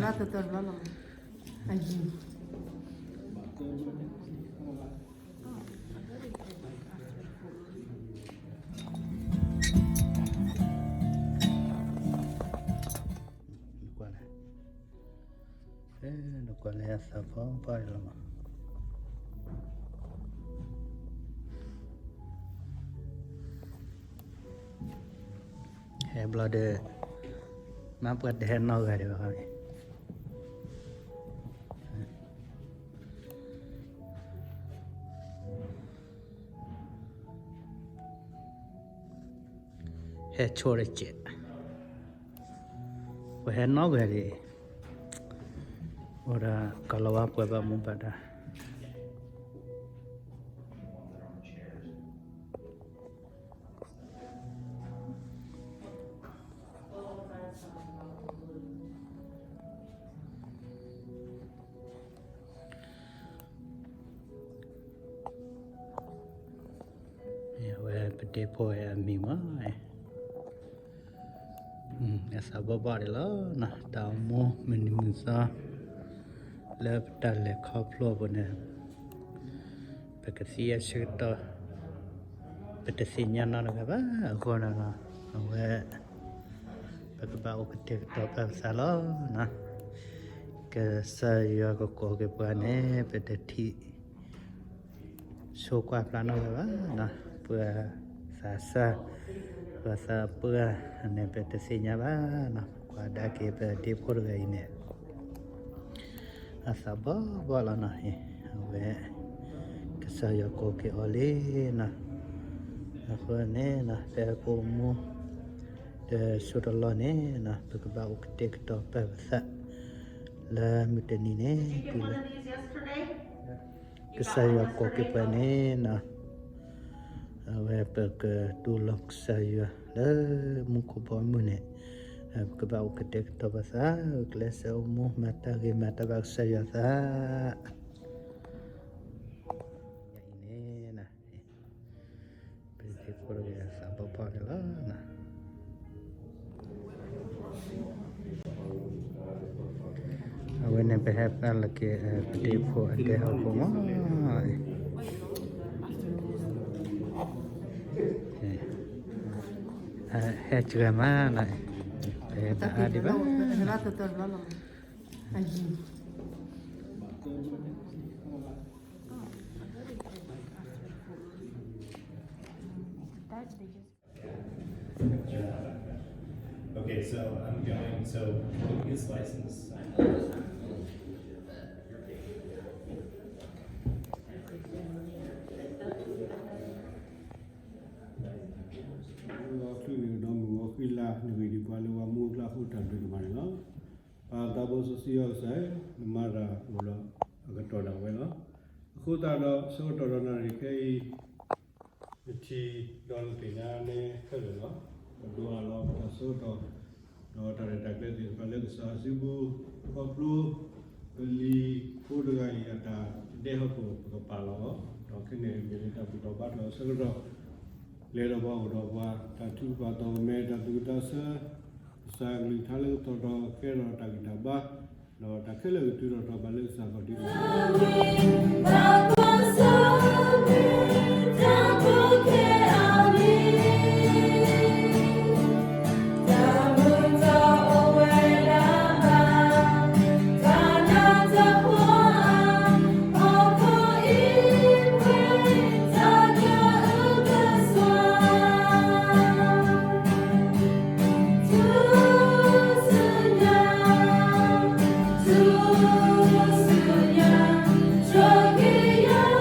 လၢတၢ်တဘျီလီၤ, အယံၤ နကွၢ်လၢအသးဖီဖီလီၤမး, ဟဲဘျီဒီး မ့ၢ်ပှၤတဟဲနီတဂၤဒံးဘၣ်, ဟဲဆိတကဲး, ပှၤဟဲနီတဂၤဒံး, အိၣ်ဒီးကလီၤဝါပှဲၤဘၣ်မူဘၣ်ဒါ အဝဲပဒ့ဖိဝဲအမံၤမး, အသးဘီၣ်ဘီၣ်ဒံးလီၤနီၤ, တၢ်အိၣ်မူမုၢ်နံၤမုၢ်သီ လၢပတၢ်လဲၤခီဖျိအပူၤန့ၣ် ပကသံအဆၢကတီၢ် ပတသ့ၣ်ညါနီတဂၤဘၣ်အဃိန့ၣ်လီၤ. အဝဲ ပကဘၣ်အိၣ်ကတဲာ်ကတီၤပာ်ပသးလီၤ. ကစၢ်ယွၤကကိးက့ၤပှၤန့ၣ် ပတထံၣ်ဆိကွၢ်ဖျါနီတဂၤဘၣ်. ပှၤသးစၢ် ပှၤသးပှၢ်န့ၣ် ပတသ့ၣ်ညါဘၣ်. ကွၢ်ဒၣ်က့ၤပဒ့ဖိတဂၤအံၤန့ၣ် အသးဘီၣ်ဘီၣ်လီၤနီၤ. အဝဲ ကစၢ်ယွၤကိးက့ၤအီၤလံနီၤ. အဃိန့ၣ် ဖဲပအိၣ်မူတစိၢ်တလီၢ်န့ၣ် ပကဘၣ်အိၣ်ကတဲာ်ကတီၤပာ်ပသး လၢမုၢ်တနံၤန့ၣ် တုၤလၢ ကစၢ်ယွၤကိးက့ၤပှၤန့ၣ် အဝဲပကတူၢ်လိာ်ကစၢ်ယွၤလၢမူခိၣ်ဘီမုၢ်န့ၣ် ပကဘၣ်အိၣ်ကတဲာ်ကတီၤပာ်သး ကျဲးစၢးအိၣ်မူမၤတၢ်ဂ့ၤမၤတၢ်ဘၣ်ကစၢ်ယွၤသး အံၤန့ၣ် ပဒ့ဖိတဂၤသးဘီၣ်ဘီၣ်န့ၣ်လီၤ. အဝဲန့ၣ် ပဟဲပာ်လီၤက့ၤ ပဒ့ဖိအဒဲဟီၣ်ခိၣ်မး ဟဲစှၤမးနီၤ ပဟဲတအါဒံးဘၣ် အယံၤ Okay, so I'm going, so his license. ဂီၤချုးန့ၣ်ဒီးမုၢ်ဂီၤဃံလၤ နဂ့ၢ်ဒံးပှၤလၢပှၤမူကျါဃိတၢ်ဒုးကမၤန့ၣ်လီၤ. ပၢ်သးဘိစီဆှံယွၤကစၢ်, နမၤတၢ်အိၣ်ဒီးအကတီၢ်ဒၣ်ဝဲလီၤ. အဃိသတးဒီး ဆၢကတီၢ်ဒီးနၣ်ရံၣ်ခဲအံၤ ပထံၣ်ဒီးနသ့ၣ်ညါန့ၣ်ခဲလၢာ်လီၤ. ပဒိးအးလီၤပတၢ်ဆၢကတီၢ် ဒီးတၢ်ရဲၣ်တၢ်ကျဲၤသ့ၣ်တဖၣ်လၢကစၢ်အစုပူၤ ခီဖျိ ပလံၤဖိတဂၤအံၤအတၢ်ဒဲဟီၣ်ခိၣ် ပကပာ်လီၤအီၤ ဒီးခဲန့ၣ်မ့ၢ်လၢတၢ်ဘူၣ်ထီၣ်ဘါထီၣ်အဆၢကတီၢ် လဲၤဒီးပှၤအိၣ်ဒီးပှၤ တၢ်ထုကဖၣ်သီၣ်ကမဲ တၢ်သူၣ်ဝံၣ်သးဆၢ ကစၢ်အကလုၢ်ကထါလၢကသီၣ်ထီၣ်ကဲထီၣ်တၢ်ဂံၢ်တၢ်ဘါ ဒီးတၢ်ခဲလၢာ်ကတုၤထီၣ်ထီၣ်ဘၣ်လၢကစၢ်ခီၣ်ထံး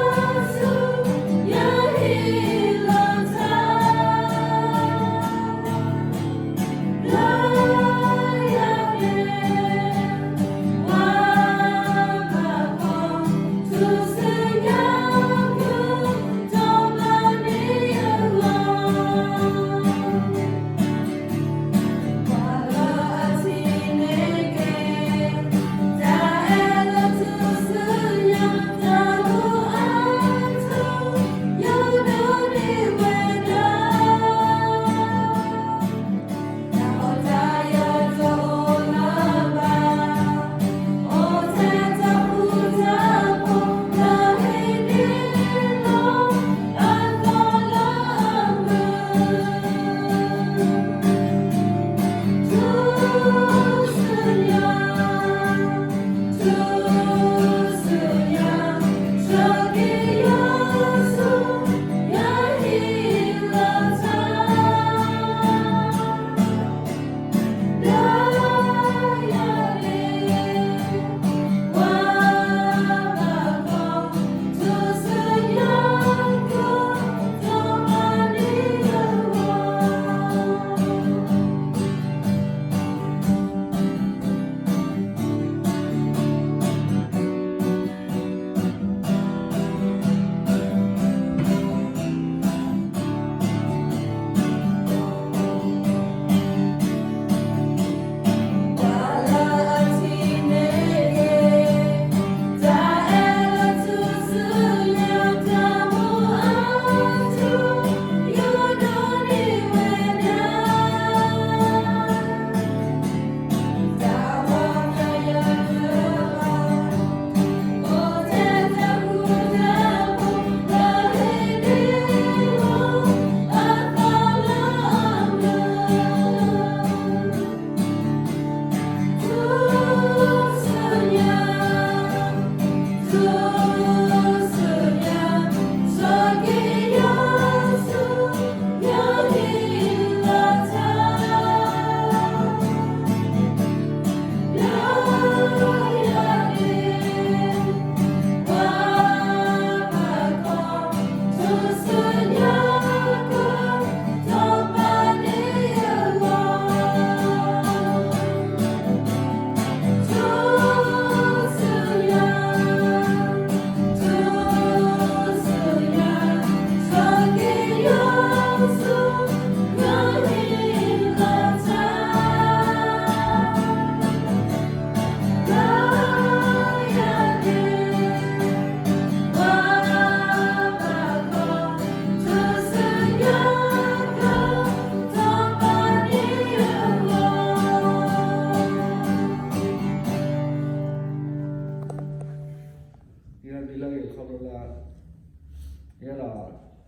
ယဲလီၤ,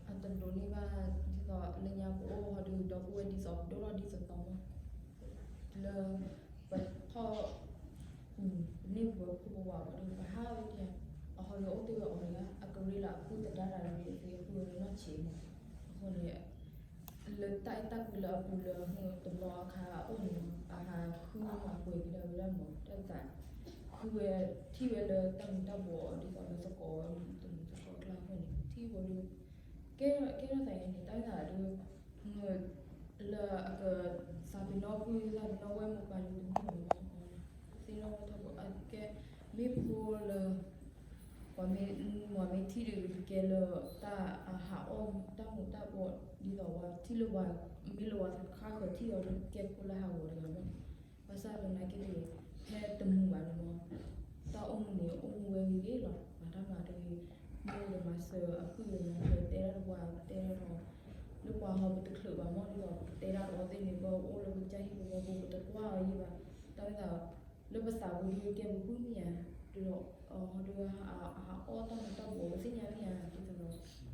အတဒိးန့ၢ်ဘၣ်, ဒ်သိးလၢညါပအိၣ်ဟီဒုး ဒီပုၢ်ဝဲၢ်ဒ်သိး ပဒိၣ်ထီၣ်ဒ်သိးသိးမး, လၢပထီၣ် ပန့ၢ်ပဝဲခိၣ်ပဝါဘၣ်ဒီး ပဟးဝဲဒၣ်, အဟီဒုးအိၣ်တ့ၢ်ဝဲအီၤတဂၤ အကရ့လီၤအပုၢ်သဒါတၢ်ဒီး အကရ့လီၤအပုၢ်ဝဲလၢနီၢ်ဆံးမး, အဃိန့ၣ် လၢတၢ်အဲၣ်တၢ်ကွံလၢအပူၤလၢတဘျီအခါအအိၣ်န့ၣ်မး အဟးဃုမၤပှဲၤက့ၤဒီးဝဲဒၣ်မး တၢ်သး ဃုဝဲထံၣ်ဝဲလၢတၢ်မူၤတၢ်ဘှီးဒ်သိးလၢသကိးတမူၤသကိးကျါအဃိန့ၣ် ထံၣ်ဝဲဒၣ် ကဲထီၣ်သးအံၤန့ၣ် တၢ်သးဒုး လၢအက သးပ့ၤနီၣ်ပုၢ်သးပ့ၤနီၣ်ဝဲၢ်မိၢ်ပၢ်လၢတမုာ်ဘၣ်မး, သ့ၣ်နီၣ်ဝဲထီၣ်ဘိ အကဲ မ့ၢ်ဖိလၢ ပှၤမ့ၢ် ပှၤမ့ၢ်ထံၣ်ဒုးကကဲလၢ တၢ်အဟးအီၣ်တၢ်မူၤတၢ်ဘှီး ဒ်သိးဝဲထံၣ်လၢဝဲ မ့ၢ်လၢဝဲသ့ၣ်ဃၣ်ဃၢၤထံၣ်အီၤဒုး ကဲဖိလၢဟးဂီၤတဂၤမး, ဘၣ်ဆၣ်သနာ်က့န့ၣ် ဖဲတမူၤဘၣ်န့ၣ်မး တၢ်အိၣ်မူန့ၣ် အိၣ်မူဝဲဂ့ၤဂ့ၤလီၤ, မၤတၢ်မၤတဂ့ၤ, မ့ၢ်ဒီးမၤစၢၤအပုၢ်အဝဲၢ် တဲတၢ်တပှၤ တဲတၢ်ဒီး လၢပှၤဟီပတချုးဘၣ်မး ဒ်သိးပတဲတၢ်ဒီးအီၤသ့ၣ်န့ၣ် ပအိၣ်လၢပကစၢ်ဟံၣ်ပဃီပူၤ ပတကွၢ်အီၤယံၤဘၣ်, တၢ်မ့ၢ်သး လၢပသးပူၤဒုးကဲပပုၢ်မ့ၢ်ဧါ, ဒ်သိး ဟီဒုး အဟးအီၣ်တၢ်မူၤတၢ်ဘှီး ပသ့ၣ်ညါမ့ၢ်ဧါ, ဒ်သိးဒီး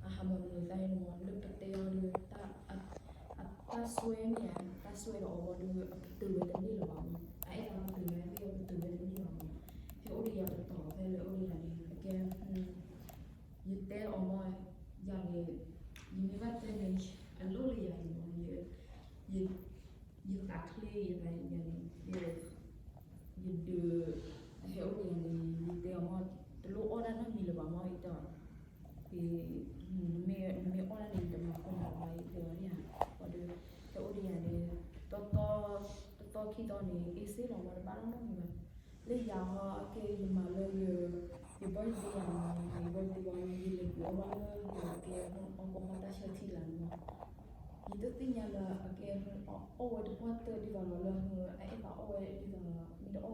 အဟးမၤမုာ်သးန့ၣ်မး လၢပတဲအီၤဒုး တၢ်အတၢ်စွဲမ့ၢ်ဧါ, တၢ်စွဲဒီးအီၤဘၣ်ဒုး အပတုာ်ဝဲတန့ၢ်လၢၤဘၣ်မး, အအဲၣ်သးပတုာ်ဝဲသ့ၣ်အီၤပတုာ်ဝဲတန့ၢ်လၢၤဘၣ်မး, ဖဲအိၣ်ဒီးယၤတတီၤဖဲလၢအိၣ်ဒီးယၤန့ၣ် အကဲ ယတဲအီၤမး, ယၤန့ၣ် ယမ့ၢ်ဘၣ်တဲန့ၣ် အလိၣ်လၢယၤန့ၣ်မး, ယ ယသးချ့ယသးယၤန့ၣ် ယ ယဒုး ဟဲအိၣ်ဒီးယၤန့ၣ် ယတဲအီၤမး တလိၣ်အီၣ်တၢ်နီတမံၤလၢၤဘၣ်မး ယတဲအီၤ, နမ့ၢ်အီၣ်တၢ်န့ၣ် ယတမၤဃုာ်နၤဘၣ် ယတဲအီၤန့ၣ်ဧါ, ဘၣ်ဒီး ဟဲအိၣ်ဒီးယၤန့ၣ် တသီ တသီခံသီန့ၣ် အ့စ့လီၤမး တဘၣ်နီတမံၤဘၣ် လၢယၤဟီ အကဲယမၤလၢ ယဘၢၣ်ဒ့ယၤန့ၣ် ယဘၢၣ်ဒ့ဘၣ် ယလဲၤကွံာ်အီၣ်ဘၣ်လၢယကဲအီၣ်ကဟီတၢ်ဆၢထံၣ်လၢန့ၣ်မး, ယတသ့ၣ်ညါလၢအကဲအီၣ်ဝဲတပှၢ်တၢၢ်ဒ်သိးလီၤလၢ အအဲၣ်သးအီၣ်ဝဲဒ်သိးလီၤ မ့ၢ်တအီၣ်ဝဲအိၣ်တသ့ဘၣ်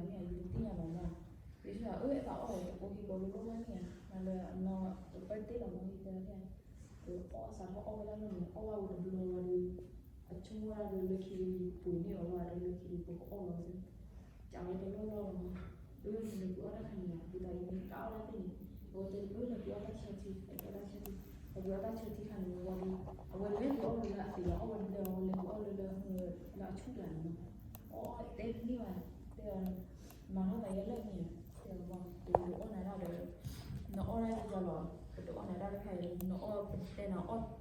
န့ၣ် ယတသ့ၣ်ညါဘၣ်မး, ယဆၢအၢ အဲၣ်သးအီၣ်ဝဲတကိးဟံၣ်ကိးလိလိၣ်ဘၣ်န့ၣ်ဧါ, မၤလၢအနီၢ်တပၢၢ်တ့ၢ်လီၤမး ယတဲ အီၣ်စးထီၣ်အီၣ်ဝဲဒၣ်လၢန့ၣ် အီၣ်ဘၣ်ဝဲတဘျီဝဲဒီး အဆိကမိၣ်ဒၣ်ဒီးလၢခံဒီးယပှ့ၤန့ၢ်အီၤလီၤဒီးလၢခံဒီးပကအီၣ်လီၤသ့, ကးဝဲတလီၢ်လီၢ်လီၤမး, အၢ နလဲၤကွံာ်အီၣ်တၢ်ခါန့ၣ်ဧါ ဒ်သိးယမ့ၢ်ကးအီၣ်ဒၣ်သ့ၣ်န့ၣ် အဝဲတဲ အၢ လဲၤ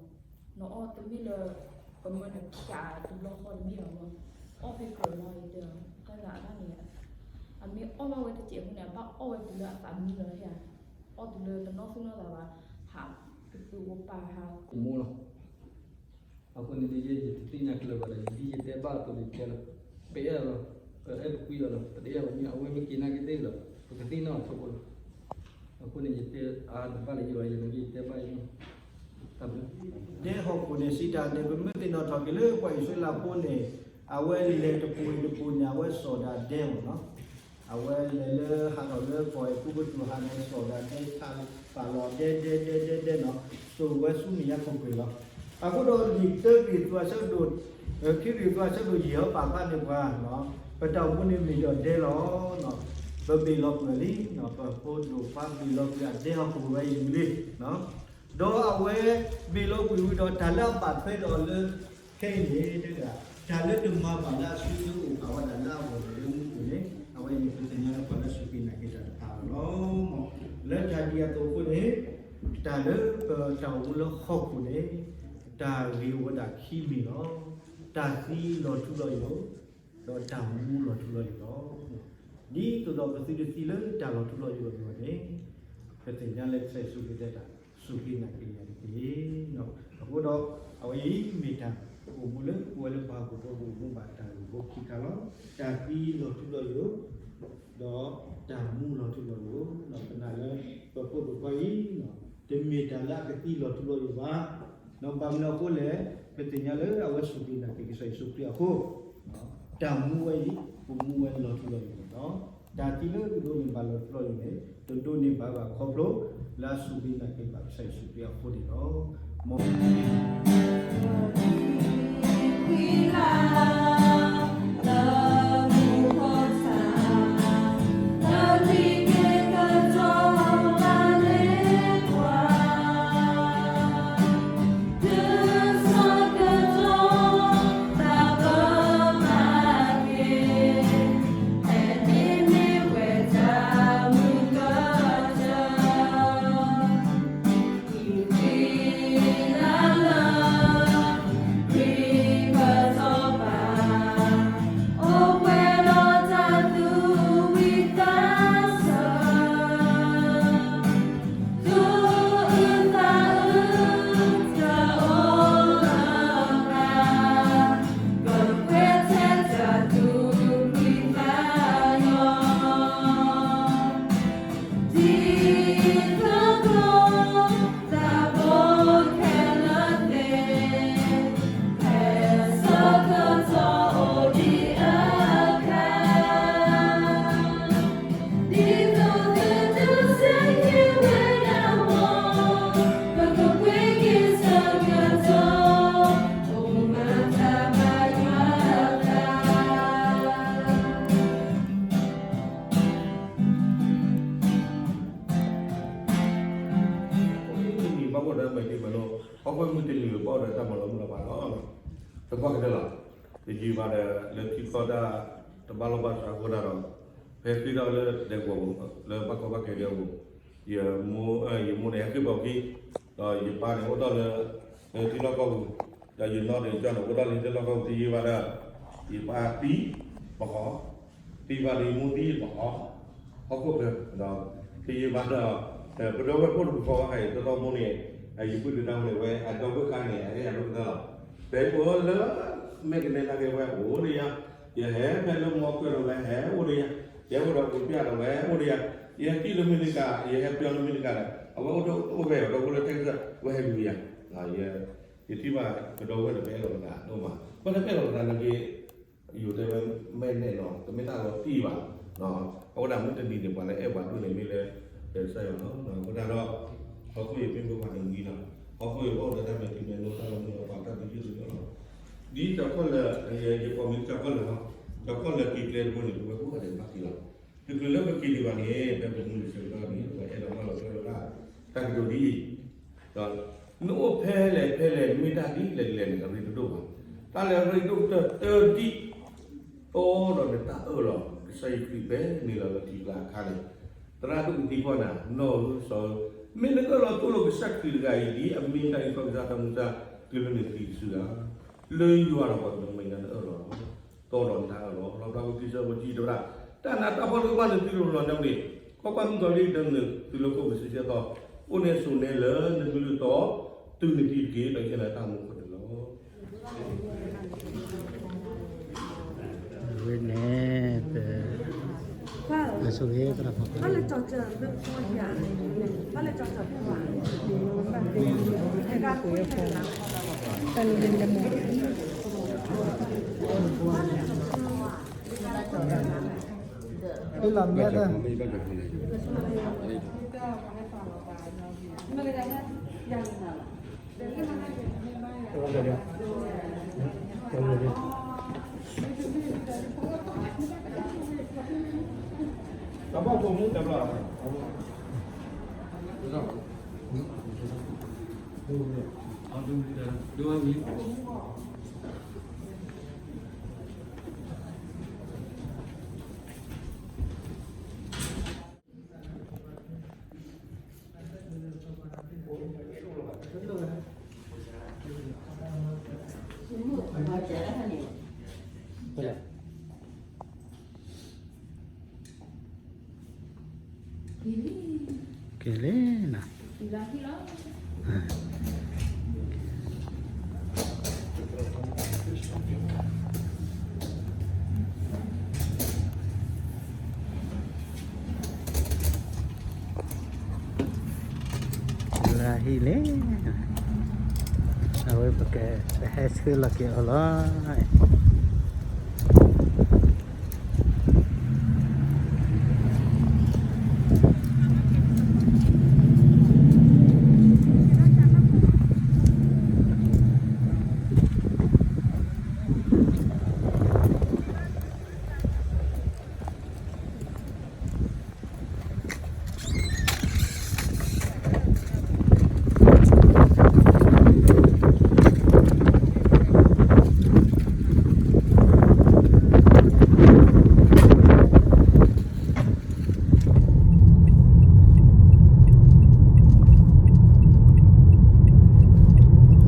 ကွံာ်အီၣ်တၢ်ဆၢထံ လဲၤကွံာ်အီၣ်တၢ်ဆၢထံ, လဲၤကွံာ်အီၣ်တၢ်ဆၢထံခါန့ၣ်ဝဲဒီး အဝဲလဲၤကွံာ်အီၣ်လၢလၢအသ့လီၤ အီၣ်ဝဲတဘျီဝဲလဲၤကွံာ်အီၣ်လၢလၢ လၢအဆူၣ်တဂၤန့ၣ်မး, အီၣ်တဲတန့ၢ်ဘၣ် တဲအီၤ မၤထီၣ်သးယဲလၢန့ၣ် တဲအီၤမး တအီၣ်နၤတၢ်ဒီး နအီၣ်ဒၣ်ယကလီၤ ပတအီၣ်နၤတၢ်တခါအံၤ နအီၣ်ပတဲနၤအီၣ်တဂ့ၤမးတဲနၤ, နအီၣ်တမ့ၢ်လၢ ပမၢနကးတဘျီဃီတမ့ၢ်လီၤမး, အီၣ်ဖဲကြၢးမးယတဲအီၤ တၢ်သးအတၢ်န့ၣ် အမ့ၢ်အီၣ်ဘၣ်ဝဲတစဲးဖိန့ၣ် အဘၣ်အီၣ်ဝဲတုၤလၢအသးမံလီၤဟဲဧါ, အီၣ်တုၤလၢတနီၣ်သူၣ်နီၣ်သးဘၣ် ဟး ပသူၣ်ပပာ်ဟး မိၢ်လီၤ အဃိန့ၣ် ယတသ့ၣ်ညါကျၢၤဘၣ်ဒီး ယဒ်ယတဲဘၣ်အသိးန့ၣ် ယတဲလီၤ, ပအဲၣ်လီၤ, ပအဲၣ်ပကွံအီၤလီၤ, ပတအဲၣ်ဘၣ်မ့ၢ် အဝဲမ့ၢ်က့ၤနာ်က့ၤသ့ၣ်လီၤ, ပကသ့ၣ်နီၣ်အဆိဖိလီၤ, အဃိန့ၣ် ယတဲအါတဘၣ်လၢယဘၣ် ယနာ်က့ၤယတဲဘၣ်အံၤ, တၢ်ဘျုး ဒဲဟီၣ်ခိၣ်န့ၣ် စံးတၢ်န့ၣ် ပမ့ၢ်သ့ၣ်နီၣ်ထီၣ်က့ၤလၢပှၤအံၣ်စရ့လးဖိန့ၣ် အဝဲလဲၤတပူၤတပူၤန့ၣ် အဝဲစိာ်ဒၣ်ဒဲမ့ၢ်နီၤ, အဝဲလဲၤလၢဟးထီၣ်လၢကီၢ်အဲၤကူပတူးဟးန့ၣ် စိာ်ဒၣ်ဒဲထးပာ်လီၤဒဲဒဲဒဲဒဲဒဲနီၤ, စိာ်ဝဲဆူမဲာ်ညါခိၣ်ကွ့ၢ်လီၤ. အဃိဒီးလံာ်တၢကရံၣ်သူးအဆၢဒိၣ် ခံကရံၣ်သူးအဆၢဒိၣ်ယဲၢ်အပာ်ဖျါန့ၢ်ပှၤ, ပတၢ်အိၣ်မူန့ၣ်မ့ၢ်ဒီးဒဲလီၤ. ပဘ့ၣ်လီၤကွံာ်လံ, ပဖိဒိၣ်ခွါဘ့ၣ်လီၤကွံာ်အဒဲဟီၣ်ခိၣ်ဝဲအံၤလံ, ဒီးအဝဲဘ့ၣ်လီၤကွံာ်ဝံၤဒီး တၢ်လၢအဘၣ်ထွဲဒီးအီၤလၢခဲအံၤန့ၣ် တဂၤ တၢ်လၢတမၤဘၣ်လၢအစုဒုအိၣ်ကးဝဲဒၣ်လၢအဂီၢ်န့ၣ် လၢမူခိၣ်န့ၣ် အဝဲအံၤန့ၣ် ပသ့ၣ်ညါလၢပှၤလၢစူၢ်က့ၤနာ်က့ၤတၢ်တဖၣ်လီၤ. လၢတၢ်ဒ်အသိးအဃိန့ၣ် တၢ်လၢပတၢ်အိၣ်မူလၢဟီၣ်ခိၣ်န့ၣ် တၢ်ဂ့ၤအိၣ်ဝဲဒၣ်ခံမံၤလီၤ. တၢ်သံလီၤထူလီၤယိာ် ဒီးတၢ်မူလီၤထူလီၤယိာ်လီၤ. ဒ်သိးဒီးပသုတသံလၢတၢ်လီၤထူလီၤယိာ်အဂီၢ်န့ၣ် ပသ့ၣ်ညါလၢကစၢ်ယ့ၣ်ၡူးခရံာ်တဲတၢ် စူၢ်က့ၤနာ်က့ၤယၤတက့ၢ်. အဃိဒီး အဝဲအံၤမ့ၢ်တၢ်အိၣ်မူလၢပဝဲလၢပှၤဟီၣ်ခိၣ်ဖိပအိၣ်မူဘၣ်တၢ်ဂ့ၢ်ဖိခံခါလီၤ. တၢ်သံလီၤထူလီၤယိာ် ဒီးတၢ်မူလီၤထူလီၤယိာ်, ပနာ်လၢပဖိဒိၣ်ခွါအံၤ တမ့ၢ်တၢ်လၢအကသံလီၤထူလီၤယိာ်ဘၣ်. ဘၣ်မနုၤအဃိလဲၣ်, ပသ့ၣ်ညါလၢအဝဲစူၢ်က့ၤနာ်က့ၤကစၢ်ယ့ၣ်ၡူးခရံာ်အဃိ, တၢ်မူဝဲအံၤ ပမူဝဲလီၤထူလီၤယိာ်န့ၣ်လီၤ. တၢ်သံလၢတဒိးန့ၢ်ဘၣ်လီၤထူလီၤယိာ်န့ၣ် တဒိးန့ၢ်ဘၣ်ဘၣ်ခီဖျိ လၢအစူၢ်က့ၤနာ်က့ၤဘၣ်ကစၢ်ယ့ၣ်ၡူးခရံာ်အဃိန့ၣ်လီၤ. မ် မုၢ်တနံၤလၢပအီၣ်ဒီးတၢ်မၤလီၤမုၢ်လီၤဖးလီၤ. တဘၣ်ကတၢၢ်လီၤ. ယယံာ်ဘၣ်ဒီး လၢထံကီၢ်တၢ်တဘၣ်လီၢ်ဘၣ်စးအဃိဒၣ်ဒီး ဖဲဃ့ထီၣ်လၢဒဲကဝီၤပူၤ လၢဘၣ်ကီဘၣ်ခဲဒဲကဝီၤပူၤ ယမိၢ် ယမိၢ်န့ၣ်ဟဲဃ့ၢ်ပှၤခံ ဒီးယပၢ်န့ၣ်အိၣ်ထီၣ်လၢ လၢထံလီၢ်ကီၢ်ပူၤ ဒီးယနီၢ်န့ၣ်ကၠီန့ၣ်အိၣ်ထီၣ်လၢထံလီၢ်ကီၢ်ပူၤ တယံာ်ဘၣ်ဒီး ယပၢ်သံ ပဟီၣ် သံဘၣ်ဒီးယမိၢ်သံပဟီၣ် ဟီၣ်ခိၣ်ချၢ ဒီး တယံာ်ဘၣ်ဒီး ပဒီပုၢ်ဝဲၢ်ဖိတပူၤဃီဘၣ်ဃးအံၤ တီတီမိၢ်န့ၣ် ယပုၢ်တဒါဝဲန့ၣ် ဝဲအဒီပုၢ်ဝဲၢ်ခါန့ၣ် အဟဲယၤလိာ်ကတၢၢ်လီၤ. ပအိၣ်လၢ မဲာ်ကနဲနာ်က့ၤဝဲအိၣ်ဒီးယၤ ယဟဲဖဲလၢမီကၢၢ်ဒီးဝဲဟဲအိၣ်ဒီးယၤ ယဟဲအိၣ်ဒီးပူၤပျၢ်ဒီးဝဲအိၣ်ဒီးယၤ ယဟဲကံၣ်လၢမ့ၢ်တကး ယဟဲပျီလၢမ့ၢ်တကးဒီး အဝဲအိၣ်ဒီးအိၣ်ဖဲအဒီပုၢ်လၢ Texas ဝဲဟဲလူၤယၤ ယထံၣ်ဘၣ်ပဒီပုၢ်ဝဲၢ်န့ၣ် ပအဲၣ်ဒိးပသးဒိၣ်မး ပတအဲၣ်ဒိးပသးနာ်က့ၤ ယိၤတဲဝဲ မဲာ်နဲၣ်နီၤ တမ့ၢ်တၢ်လီၤတံၢ်ဘၣ် အဝဲဒၣ်မုၢ်တနံၤန့ၣ် ပှၤလၢအဲၣ်ပှၤဒိၣ်န့ၣ်မ့ၢ်လၢ ကစၢ်ယွၤလီၤ. အဃိဒၣ်ဒီး ဟီၣ်ခိၣ်အံၤမ့ၢ်ပှၤတနံၤလီၤ. ဟီၣ်ခိၣ်အံၤအိၣ်ဒီးတၢ်မဲာ်ထံမဲာ်နိ တၢ်လီၤမုၢ်လီၤဖး တၢ်သယုၢ်သညိလီၤ. ဒ်ကၠီၤခီၣ်လၢာ် ယကိးမံၤကၠီၤခီၣ်လၢာ်လီၤ. ကၠီၤခီၣ်လၢာ်က့ၤကျဲတဘိန့ၣ် ပဝဲကိးဂၤဒဲးဘၣ်က့ၤလီၤ. တချုးလၢပက့ၤဒံးဘၣ်န့ၣ် ဖဲပမုၢ်လံၤဆၢကတီၢ်န့ၣ် ပအဲၣ်ဒိးမၢလီၤထွဲဝဲဒၣ် တၢ်ကတိၤဒ်အံၤ ဒီး နအိၣ်ဖဲလဲၣ်ဖဲလဲၣ် မ့ၢ်တၢ်ဒ်လဲၣ်လဲၣ်န့ၣ် အရ့တဒိၣ်ဘၣ်. တၢ်လၢအရ့ဒိၣ်ကတၢၢ်တဒ် တီဒီးနတၢ်အၢၣ်လီၤ ကစၢ်ယ့ၣ်ၡူးခရံာ်ဖဲန့ၣ်လီၤ လၢထံကျါအခါန့ၣ် သရၣ်ဒိၣ်ကသံကွၢ်နၤ နီၢ်ဧၢစီၤဧၢ, မ့ၢ်နအၢၣ်လီၤသိၣ်လိကစၢ်ခရံာ်တဂၤအံၤ ဒ်အမ့ၢ်တၢ်အံးထွဲကစၢ်သးမုၢ်သး တုၤလၢနသံတစုဧါ. လၢယွၤဒီးပှၤကညီမဲာ်ညါနအၢၣ်လီၤ တီဒီးနတၢ်အၢၣ်လီၤ လီၤဘျီဝဲခံဆၢဖိတဆံတဖၣ် တၢ်နးတၢ်ဖှီၣ်တအိၣ်ဘၣ်လၢသုလိၤလီၤန့ၣ် ကွၢ်ကွၢ်, မုၢ်ကီၤလံၢ်ဒၢနုာ်သုလၢခိၣ်ပူၤဆံဆဲသီ, အိၣ်န့ၢ်အစိၤန့ၣ်လၢနကလုၢ်တီ တုၤနသံတက့ၢ် ဒီးယဆဲးလီၤတၢ်မူခိၣ်န့ၣ်လီၤ. ဝဲန့ၣ် ပ လၢစိၤဂ့ၤသရၣ်ဖီ တၢ်လၢ ကဲလဲၣ်နၤ လၢဟံၣ်လဲၣ်, အဝဲပကဟဲဆှၢလီၤက့ၤအီၤလီၤ.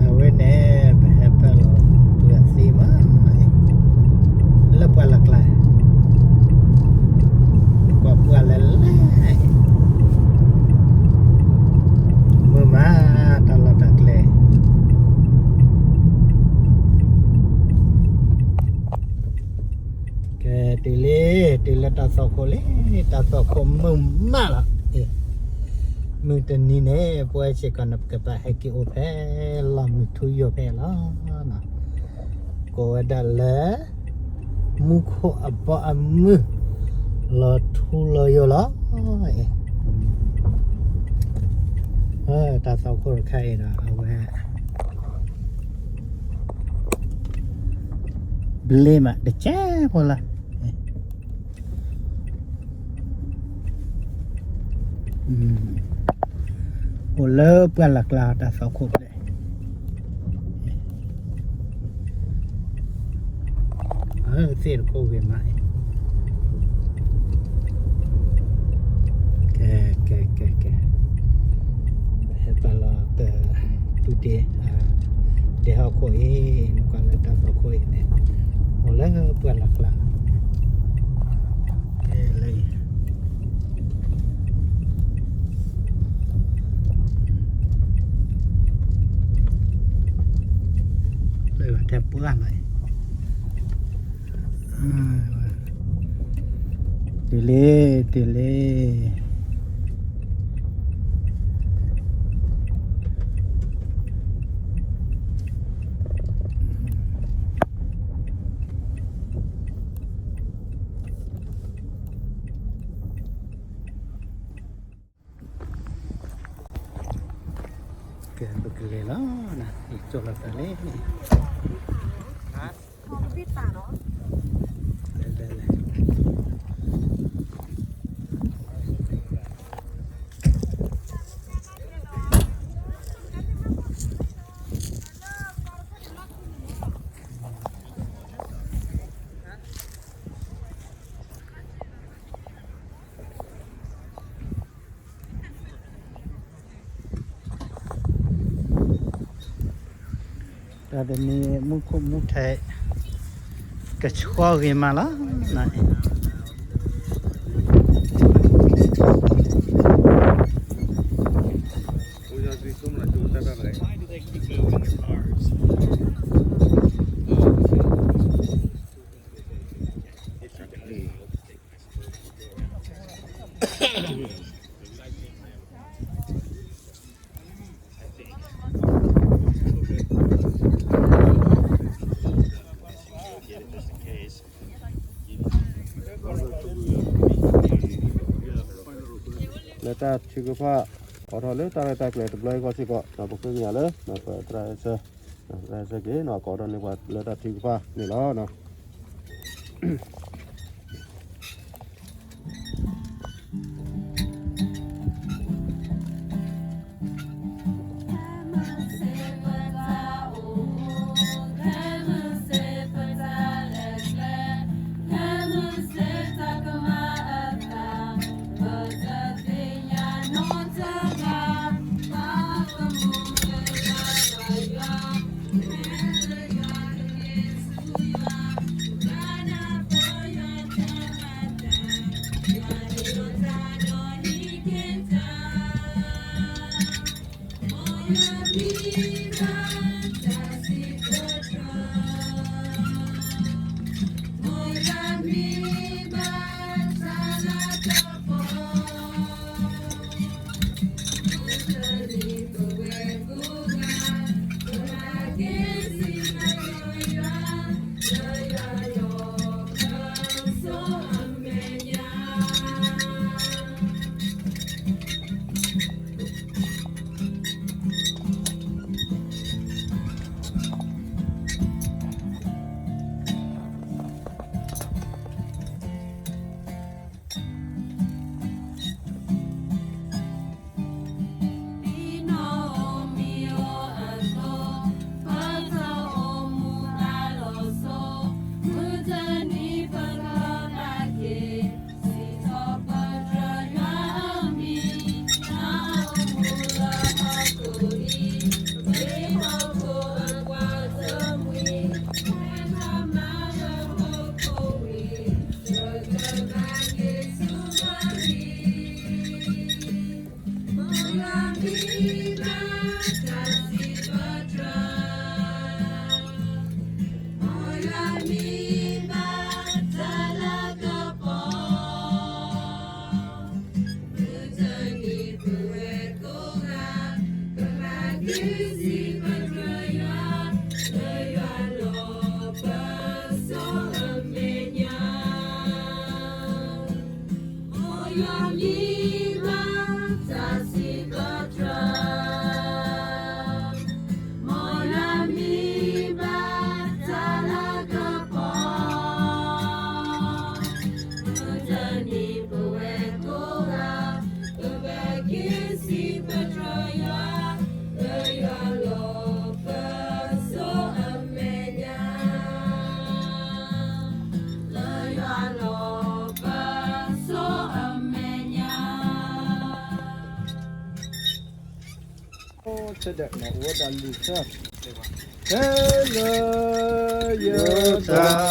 အဝဲန့ၣ် ပဟဲပၢၢ်လီၤ ပှၤသံမး လၢပှၢ်လၢ်ကျါ ကွၢ်ပှၢ်လၢ်လၢ် မုာ်မး တၢ်လီၢ်တၢ်ကျဲ ကဲ တုၤလံ တုၤလၢတၢ်သွၣ်ခိၣ်လံ တၢ်သွၣ်ခိၣ်မုာ်မးလီၤ. မုၢ်တနံၤန့ၣ် ပဝဲစ့ၢ်ကီးန့ၣ် ပကဘၣ်ဟဲက့ၤအိၣ်ဖဲလီၢ်မုၢ်ထူယိာ်ဖဲလီၤ. ကိးဝဲဒၣ်လၢ မူခိၣ်အဘီအမုၢ် လီၤထူလီၤယိာ်လီၤ. တၢ်သွၣ်ခိၣ်တခါအံၤဒီး အဝဲ ဘျ့မးတကဲဖိလၢ အိၣ်လၢပှၢ်လၢ်ကျါ တၢ်သွၣ်ခိၣ်ဘျ့ သ့ၣ်တခိၣ်ဂ့ၤမးအံၤ, ကဲ ကဲ ကဲ ကဲ, ဟဲပာ်လီၤတၢ် တူၢ်ဒ့, ဒ့ဟီၣ်ခိၣ်အံၤ, နကွၢ်လၢတၢ်ဖီခိၣ်အံၤန့ၣ်, အိၣ်လၢပှၢ်လၢ်ကျါ, ကဲလၢ လၢထဲပှၢ်လီၤ, တုၤလံ, တုၤလံ. ကဲ ပကလဲၤလီၤ, ယကၠီလီၤသးလံ, လဲၤလဲၤလဲၤ. တၢ်တနံၤမူခိၣ်မူထး ကဆှီဂ့ၤမးလီၤ. I think. Okay. Get it just in case. လၢတၢ်ထုကဖၣ် အိးထီၣ်လၢတၢ်ရဲၣ်တၢ်ကျဲၤတဘျီအံၤဃီစ့ၢ်ကီး ဒီးပဃ့ကညးလၢ ပသရၣ်အဲၣ်ဆၢ, သရၣ်အဲၣ်ဆၢက့ၤ ကိးထီၣ်န့ၢ်ပှၤလၢတၢ်ထုကဖၣ်န့ၣ်လီၤ. ဒီးအိၣ်ဝဲဒၣ်လွံၢ်ဆၢ, ဖဲလၢယတၢ်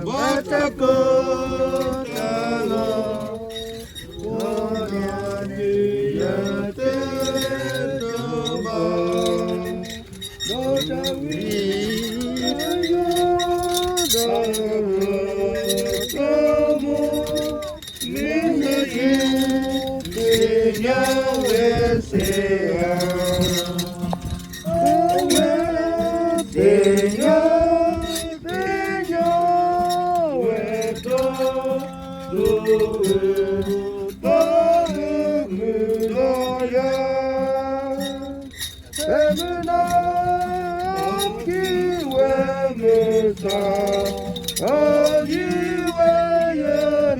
ဘၣ်တၢ်ကိၢ်တၢ်ဂီၤ, ဒီးတၢ်ဝံၤ ဒီးတၢ်ဂီၤ မ့ၢ်နက့ၤ သ့ၣ်ညါဝဲစ့ၢ်ဧါ, အဝဲသ့ၣ်ညါ သ့ၣ်ညါဝဲဒီး ဒိၣ်ဝဲ ပှၤမုၢ်ဒီးယၤ ဖဲမုၢ်နၤ အီၣ်ကံၢ်ဝဲမုၢ်ဆါ, အီၣ်ယံၤဝဲယ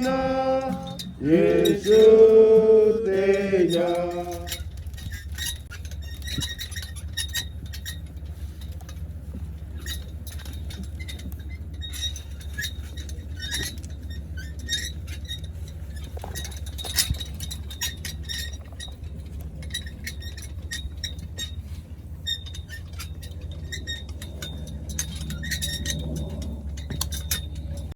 နၢ်, ယ့ၣ်ၡူးသ့ၣ်ညါ